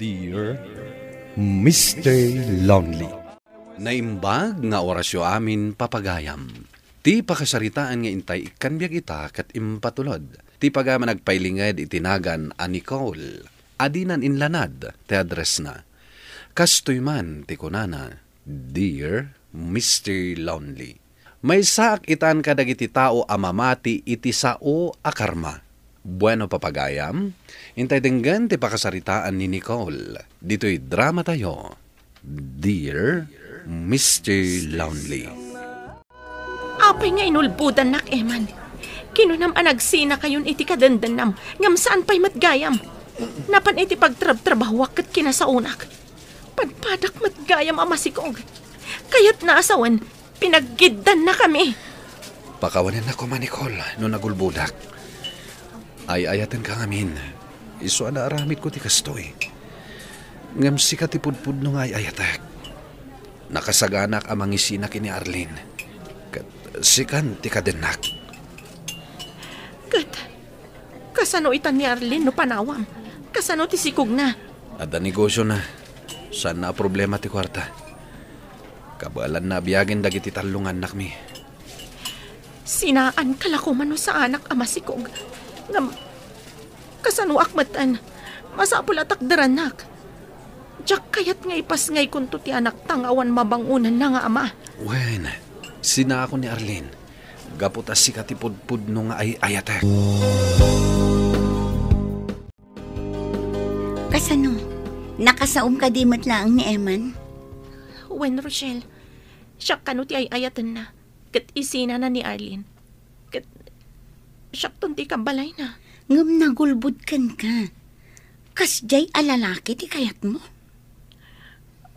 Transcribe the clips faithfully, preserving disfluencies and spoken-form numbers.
Dear Mister Lonely. Naimbag nga orasyo amin, papagayam. Ti pakasaritaan nga intay ikkan biag ita ket impatulod. Ti pagayam a nagpailinged iti nagan a Nicole. Adinan inlanad ti addressna. Kastoy man ti kunana, "Dear Mister Lonely, maysaak itan kadagiti tao a mamati iti sao a karma." Bueno, papagayam, intay denggen ti pakasaritaan ni Nicole ditoy dramatayo, Dear Mister Lonely. Apay nga inulbodannak, Eman? Kinunam a nagsinakayon iti kadendennam, ngem saan pay met gayam. Napan iti pagtrabtrabahuak ket kinasaonak. Padpadak met gayam a masikog. Kayatna a sawen, pinaggiddanna kami. Pakawanennak koma, Nicole, no nagulbodak. Ay-ayatenka ngamin. Isu a naaramidko ti kastoy. Ngem sika ti pudpudno nga ay-ayatek. Nakasaganak a mangisina ken ni Arlene. Ket sikan ti kadennak. Ket kasano itan ni Arlene no panawam? Kasano ti sikogna? Adda negosiona. Saanna a problema ti kuarta. Kabaelanna a biagen dagiti tallo nga annakmi. Sinaanka la koma no saanak a masikog. Ngem, kasanoak metten? Masapul a takderannak. Diak kayat nga ipasngaykonto ti anakta nga awan mabangonanna nga ama. Wen, sinaakon ni Arlene. Gapu ta sika ti pudpudno nga ay-ayatek. Kasano? Nakasaom kadi met laeng ni Eman? Wen, Rochelle. Siak kano ti ay-ayatenna, ket isinana ni Arlene. Ket siakton ti ikabbalayna. Ngem nagulbod kenka. Kasdiay a lalaki ti kayatmo?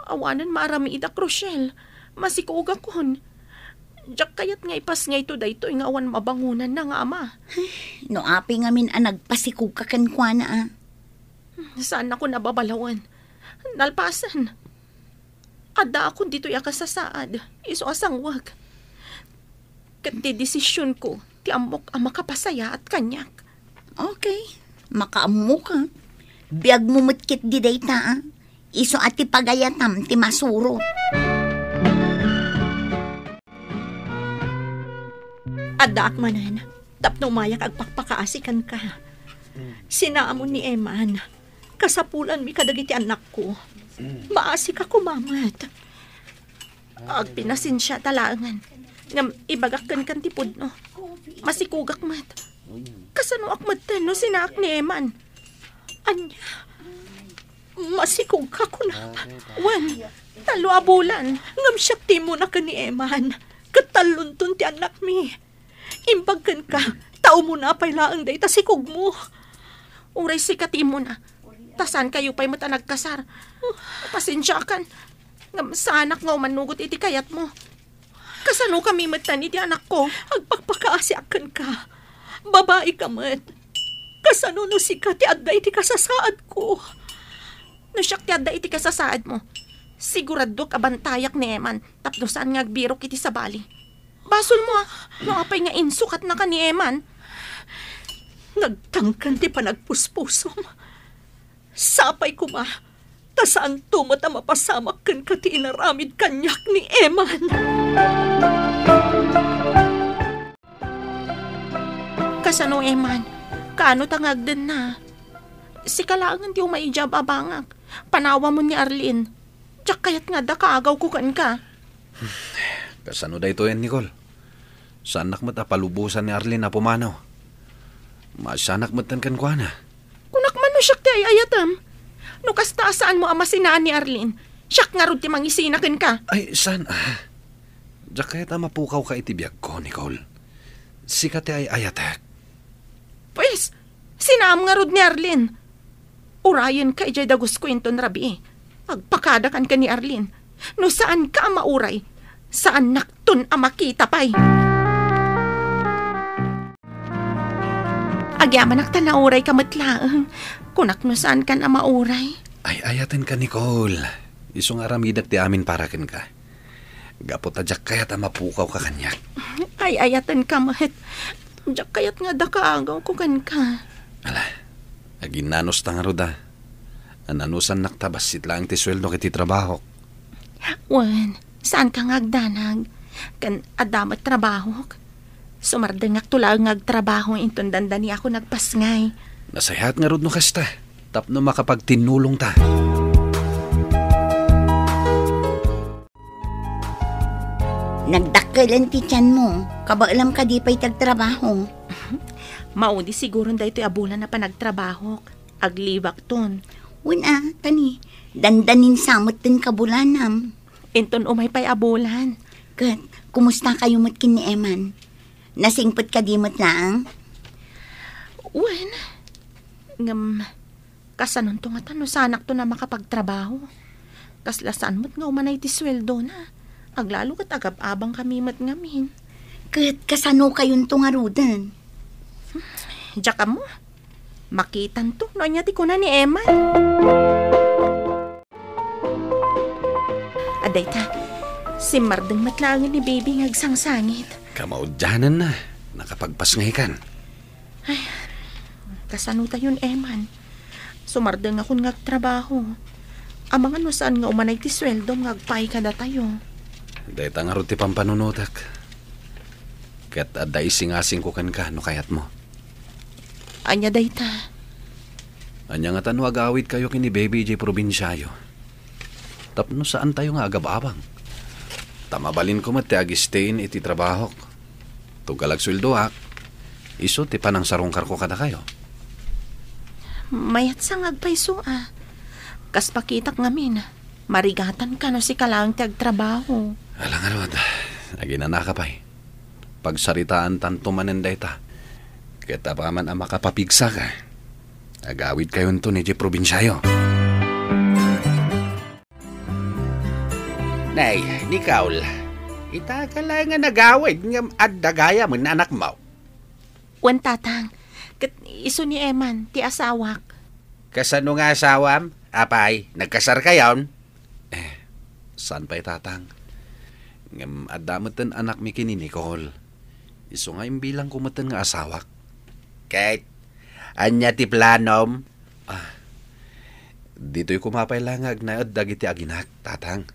Awanen maaramidak, Rochelle. Masikogakon. Diak kayat nga ipasngayto daytoy nga awan mabangonanna nga ama. No apay ngamin a nagpasikogka kenkuana, a? Saannakon a babalawen. Nalpasen. Addaakon ditoy a kasasaad, isu a sangwek. Ket ti desisionko, ti ammok a makapasayaat kaniak. Okay, makaammoka. Biagmo met ketdi dayta, a. Isu a ti pagayatam ti masurot. Addaak manen, tapno umayak agpakpakaasi kenka. Sinaamon ni Eman, kasapulanmi kadagiti annakko. Maasika koma met. Agpinasensiata laengen, ngem ibagak kenka ti pudno. Masikogak met. Kasanoak metten no sinaak ni Eman? Ania? Masikogka, kunam. Wen, tallo a bulan. Ngem siak ti immuna ken ni Eman. Ket tallonton ti annakmi. Imbag kenka, ta umuna pay laeng dayta sikogmo. Uray sika ti immuna, ta saankayo pay met a nagkasar. Pasensiakan. Ngem saanak nga umanugot iti kayatmo. Kasanokami metten iti anakko? Agpakpakaasiak kenka. Babaika met. Kasano no sika ti adda iti kasasaadko? No siak ti adda iti kasasaadmo, siguraduak a bantayak ni Eman tapno saan nga agbirok iti sabali. Basolmo, a, no apay nga insukatnaka ni Eman. Nagtangken ti panagpuspusom. Sapay koma, ta saanto met a mapasamak kenka ti inaramid kaniak ni Eman. Kasano, Eman? Kaano ta nga agdenna? Sika laengen ti umay idiay ababangak. Panawamon ni Arlene. Diak kayat nga adda kaagawko kenka. Kasano daytoyen, Nicole? Saannak met a palubosan ni Arlene a pumanaw. Maasianak metten kenkuana. Kunak man no siak ti ay-ayatem. No kasta a saanmo a masinaan ni Arlene, siak ngarud ti mangisina kenka. Ay, saan a? Diak kayat a mapukawka iti biagko, Nicole. Sika ti ay-ayatek. Pues, sinaam ngarud ni Arlene. Urayenka idiay dagus ko inton rabii. Agpakadakan ken ni Arlene. No saanka a mauray, saannakton a makita pay. Agyamanak ta naurayka met laeng. Kunak no saankan a mauray. Ay-ayatenka, Nicole. Isu nga aramidek ti amin para kenka. Gapu ta diak kayat a mapukawka kaniak. Ay-ayatenka met. Diak kayat nga adda kaagawko kenka. Ala, aginnanosta ngarud a. Ananusannak ta bassit laeng ti sueldo iti trabahok. Wen, saanka nga agdanag? Ken adda met trabahok. Sumardengakto laeng nga agtrabaho inton dandaniakon agpasngay. Nasayaat ngarud no kasta, tapno makapagtinnulongta. Nagdakkelen ti tianmo. Kabaelam kadi pay ti agtrabaho? Maudi siguron daytoy a bulan a panagtrabahok. Agliwakton. Wen a, kani, dandanin sa met ti kabulanam. Inton umay pay a bulan. Ket, kumusta kayo met ken ni Eman? Nasingpet kadi met laeng? Wen, ngem, kasanonto ngata no saanakto a makapagtrabaho? Kasla saan met nga umanay ti sueldona. Aglalo ket agab-abangkami met ngamin. Ket kasano kayonto ngaruden? Diak ammo. Makitanto no ania ti kuna ni Eman. Adayta, simmardeng met laengen ni Baby nga agsangsangit. Kamaudiananna, nakapagpasngaykan. Ay, kasano tayon, Eman? Sumardengakon nga agtrabaho. Amangan no saan nga umanay ti sueldom nga agpaay kadatayo. Dayta ngarud ti pampanunotek. Ket adda isingasingko kenka no kayatmo. Ania dayta? Ania ngata no agawidkayo ken ni Baby idiay probinsiayo? Tapno saantayo nga agab-abang. Ta mabalinko met ti agistay iti trabahok. Tunggal agsueldoak, isu ti panangsarungkarko kadakayo. Mayat sa nga agpayso a. Kas pakitak ngamin, marigatanka no sika laeng ti agtrabaho. Ala ngarud, aginanaka pay. Pagsaritaantanto manen dayta. Ket apaman a makapapigsaka, agawidkayonto idiay probinsiayo. Nay, Nicole, ita ka laeng nga nagawid ngem adda gayamen anakmo. Wen, Tatang. Ket isu ni Eman, ti asawak. Kasano nga asawam? Apay, nagkasarkayon? Eh, saan pay, Tatang? Ngem adda metten anakmi ken ni Nicole. Isu nga imbilangko metten nga asawak. Ket, ania ti planom? Ah, ditoy koma pay la nga agnaed dagiti aginak, Tatang.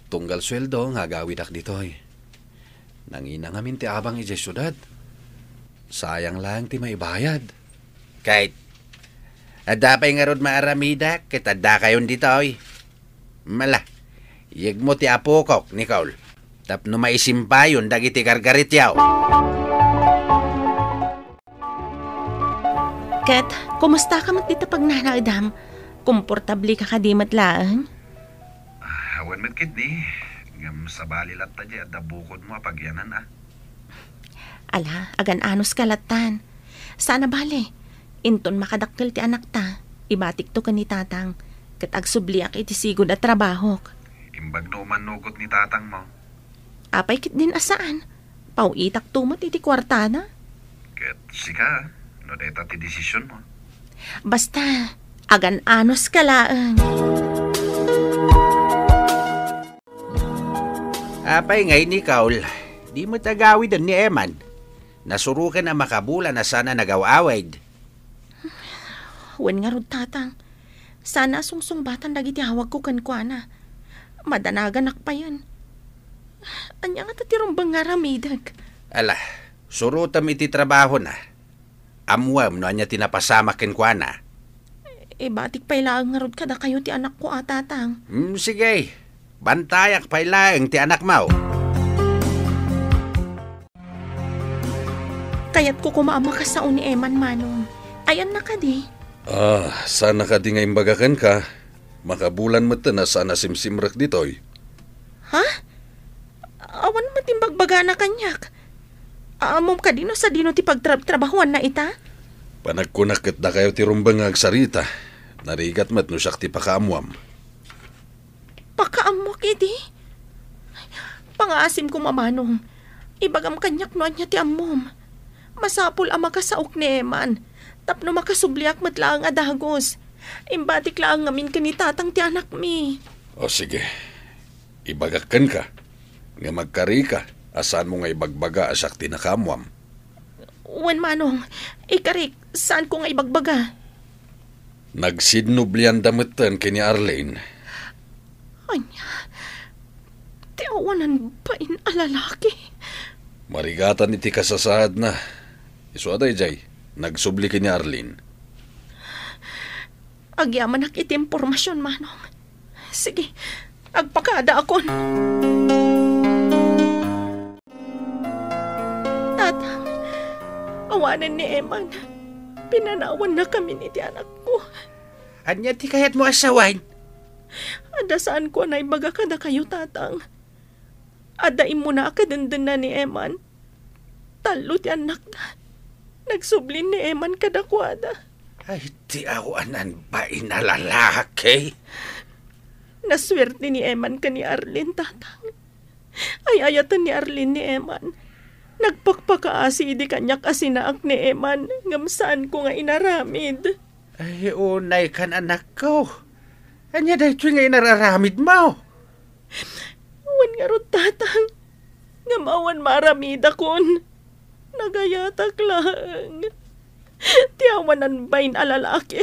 Tunggal sueldo nga agawidak ditoy. Nangina ngamin ti abang idiay siudad. Sayang laeng ti maibayad. Ket, adda pay ngarud maaramidek ket addakayon ditoy. Mala, yegmo ti apokok, Nicole, tapno maisimpayon dagiti gargarityo. Ket, kumusta ka met dita pagnanaedam? Komportable ka kadi met laeng? Ah, awan met ketdi. Ngem sabali latta diay adda bukodmo a pagyanan, a. Ala, agan-anos ka lattan. Sana bale, inton makadakkel ti anakta, ibatikto ken ni Tatang, ket agsubliak iti sigud a trabahok. Imbag no umannugot ni Tatangmo. Apay ketdin a saan? Paw-itakto met iti kuartana. Ket sika, no dayta ti desisionmo. Basta, agan-anos ka laeng. Apay ngay, Nicole, di met agawiden ni Eman. Nasuroken a makabulan a saan a nagaw-awid. Wen ngarud, Tatang. Sana a sungsungbatan dagiti awagko kenkuana. Madanaganak payen. Ania ngata ti rumbeng nga aramidek? Ala, surotem iti trabahona. Ammoem no ania ti napasamak kenkuana. Ibatik pay laeng ngarud kadakayo ti anakko a, Tatang. Hmm, sige. Bantayak pay laeng ti anakmo. Kayatko koma a makasao ni Eman, Manong. Ayanna kadi? Ah, saanna kadi nga imbaga kenka? Makabulan metten a saan a simsimrek ditoy. Ha? Awan met imbagbagana kaniak. Ammom kadi no sadino ti pagtrabtrabahuanna ita? Panagkunak ket dakayo ti rumbeng nga agsarita. Narigat met no siak ti pakaammoam. Pakaammoak idi? Pangaasim koma, Manong. Ibagam kaniak no ania ti ammom. Masapul a makasaok ni Eman, tapno makasubliak met laeng a dagus. Imbatik laeng ngamin ken ni Tatang ti anakmi. O sige, ibagak kenka, ngem agkarika a saanmo nga ibagbaga a siak ti nakaammoam. Wen, Manong, ikarik, saanko nga ibagbaga. Nagsinnublianda metten ken ni Arlene. Ania? Ti awanan bain a lalaki? Marigatan iti kasasaadna. Isu a daydiay, nagsubli ken ni Arlene. Agyamanak iti impormasion, Manong. Sige, agpakadaakon. Tatang, awanen ni Eman. Pinanawannakamin iti anakko. Ania ti kayatmo a sawen? Adda saanko a naibaga kadakayo, Tatang. Adda immuna a kadendenna ni Eman. Tallo ti annakda. Nagsublin ni Eman kadakuada. Ay, ti awanan bain a lalaki. Nasuerte ni Eman ken ni Arlene, Tatang. Ay-ayaten ni Arlene ni Eman. Nagpakpakaasi idi kaniak a sinaak ni Eman, ngem saanko nga inaramid. Ay, unay kan, anakko. Ania daytoy nga inararamidmo? Wen ngarud, Tatang, ngem awan maaramidakon. Nagayatak laeng. Ti awanan bain a lalaki.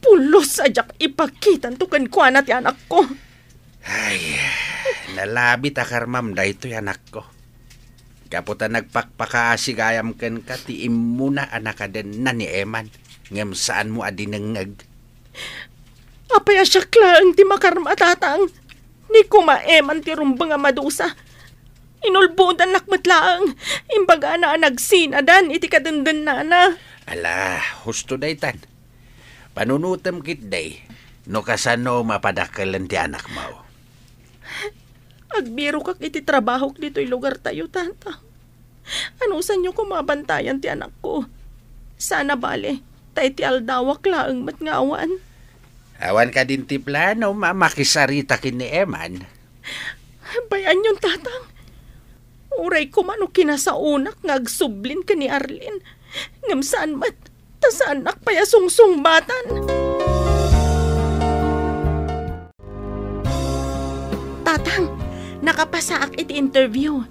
Pulos a diak ipakitanto kenkuana ti anakko. Ay, nalabit a karmam daytoy, anakko. Gapu ta nagpakpakaasi gayam kenka ti immuna a nakadenna ni Eman, ngem saanmo a dinengngeg. Apay a siak laeng ti makarma, Tatang? Ni Kuma Eman ti rumbeng a madusa. Inulbodannak met laeng. Imbagana a nagsinadan iti kadendennana. Ala, husto daytan. Panunotem ketdi no kasano mapadakelen ti anakmo. Agbirokak iti trabahok ditoy lugartayo, Tatang. Anusanyo koma a bantayan ti anakko? Saan a bale, ta iti aldawak laeng met nga awan. Awan kadin ti plano a makisarita ken ni Eman? Bay-anyon, Tatang. Uray koma no kinasaonak nga agsublin ken ni Arlene. Ngem saan met, ta saannak pay a sungsungbaten. Tatang, nakapasaak iti interview.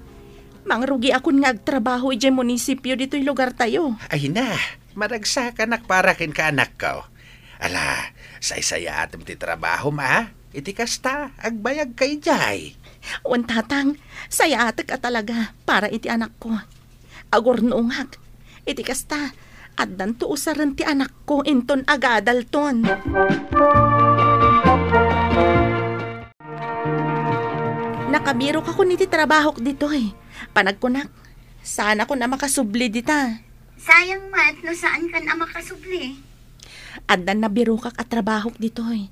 Mangrugiakon nga agtrabaho idiay munisipio ditoy lugartayo. Ay na, maragsakanak para kenka, anakko. Ala, saysayaatem ti trabahom, a? Iti kasta, agbayagka idiay. Wen, Tatang, sayaatek a talaga para iti anakko. Agurnongak. Iti kasta, addanto usaren ti anakko inton agadalton. Nakabirokakon iti trabahok ditoy. Panagkunak, saanakon a makasubli dita. Sayang met no saankan a makasubli. Addan nabirokak a trabahok ditoy.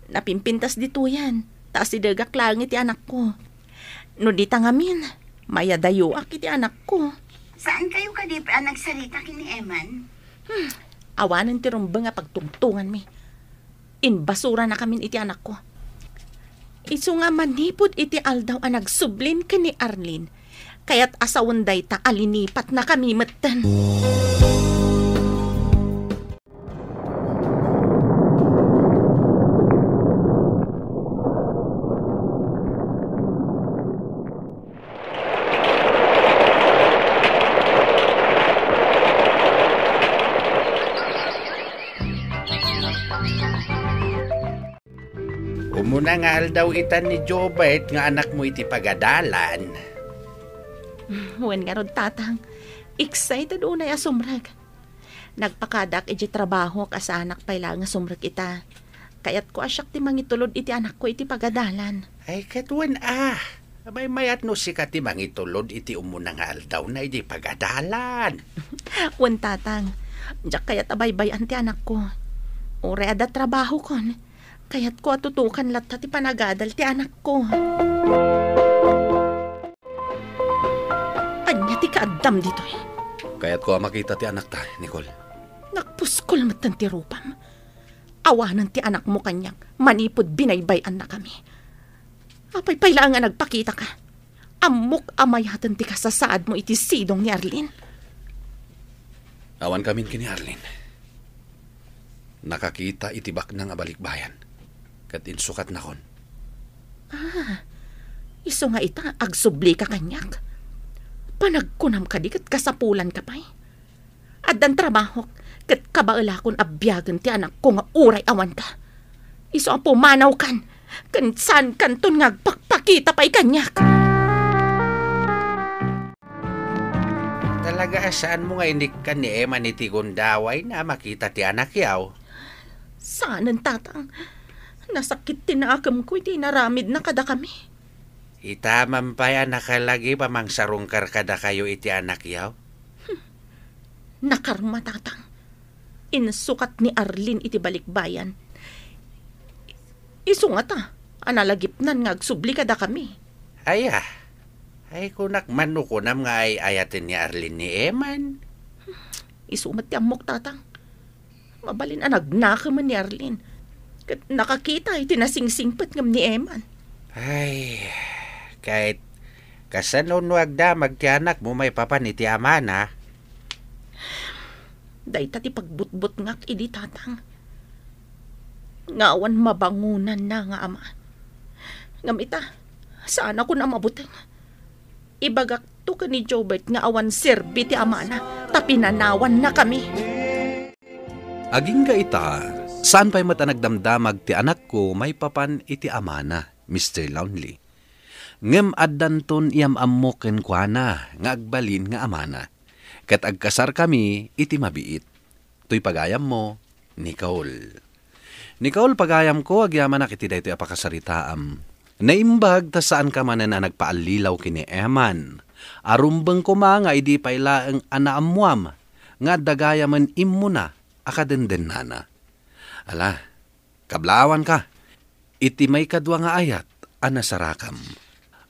Napimpintas ditoyen, ta asidegak laeng iti anakko. No dita ngamin, mayadayoak iti anakko. Saankayo kadi pay a nagsarita ken ni Eman? Hmm, awanen ti rumbeng a pagtungtonganmi. Inbasuranakamin iti anakko. Isu nga manipud iti aldaw a nagsublin ken ni Arlene, kayat a sawen dayta a linipatnakami metten. Umuna nga aldaw itan ni Jobert nga anakmo iti pagadalan. Wen ngarud, Tatang. Excited unay a sumrek. Nagpakadaak idiay trabahok a saanak pay laeng nga sumrek ita. Kayatko a siak ti mangitulod iti anakko iti pagadalan. Ay, ket wen a. Maymayat no sika ti mangitulod iti umuna nga aldawna idiay pagadalan. Wen, Tatang. Diak kayat a baybay-an ti anakko. Uray adda trabahokon, kayatko a tutukan latta ti panagadal ti anakko. Ania ti kaaddam ditoy? Kayatko a makita ti anakta, Nicole. Nagpuskol metten ti rupam. Awanen ti anakmo kaniak manipud binaybay-annakami. Apay pay laeng a nagpakitaka? Ammok a mayaten ti kasasaadmo iti sidong ni Arlene. Awankamin ken ni Arlene. Nakakita iti baknang a balikbayan, ket insukatnakon. Ah, isu nga ita, agsublika kaniak. Panagkunam kadi ket kasapulanka pay. Addan trabahok, Ket kabaelakon a biagen ti anakko nga uray awanka. Isu a pumanawkan, ken saankanton nga agpakpakita pay kaniak. Talaga a saanmo nga inikkan ni Eman iti gundawayna a makita ti anakyaw? Saanen, Tatang. Nasakit ti naakemko iti inaramidna kadakami. Ita man pay a nakalagip a mangsarungkar kadakayo iti anakyaw? Nakarma, Tatang. Insukat ni Arlene iti balikbayan. Isu ngata a nalagipnan nga agsubli kadakami. Aya, ay kunak man no kunam nga ay-ayaten ni Arlene ni Eman. Isu met ti ammok, Tatang. Mabalin a nagnakemen ni Arlene. Ket nakakita iti nasingsingpet ngem ni Eman. Ay, ket kasano no agdamag ti anakmo maipapan iti amana? Dayta ti pagbutbutngak idi, Tatang. Nga awan mabangonanna nga ama. Ngem ita, saanakon a mabuteng. Ibagakto ken ni Jobert nga awan serbi ti amana, ta pinanawannakami. Agingga ita, saan pay met a nagdamdamag ti anakko maipapan iti amana, Mister Lonely. Ngem addanton iyam-ammo kenkuana nga agbalin nga amana. Ket agkasarkami iti mabiit. Toy pagayammo, Nicole. Nicole, pagayamko, agyamanak iti daytoy a pakasaritaam. Naimbag ta saanka manen a nagpaallilaw ken ni Eman. Arumbeng koma nga idi pay laeng a naammuam nga adda gayamen immuna a kadendennana. Ala, kablaawanka iti maikadua nga ayat a nasarakam.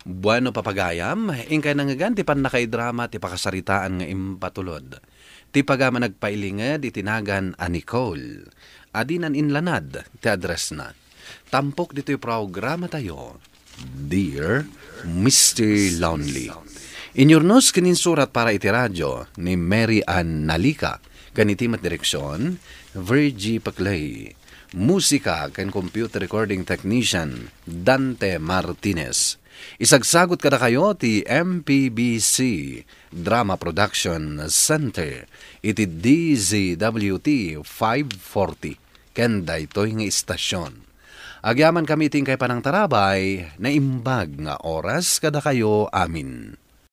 Bueno, papagayam, inkay nangngegan ti pannakaidrama ti pakasaritaan nga impatulod. Ti pagayam a nagpailinged iti nagan a Nicole. Adinan inlanad ti addressna. Tampok ditoy programatayo, Dear Mister Lonely. Inyurnos ken insurat para iti radio ni Mary Ann Nalica, ken iti met direksion, Virgie Paclay. Musika ken computer recording technician, Dante Martinez. Isagsagut kadakayo ti M P B C Drama Production Center iti D Z W T five forty ken daytoy nga istasyon. Agyamankami iti inkay panangtarabay, naimbag nga oras kadakayo amin.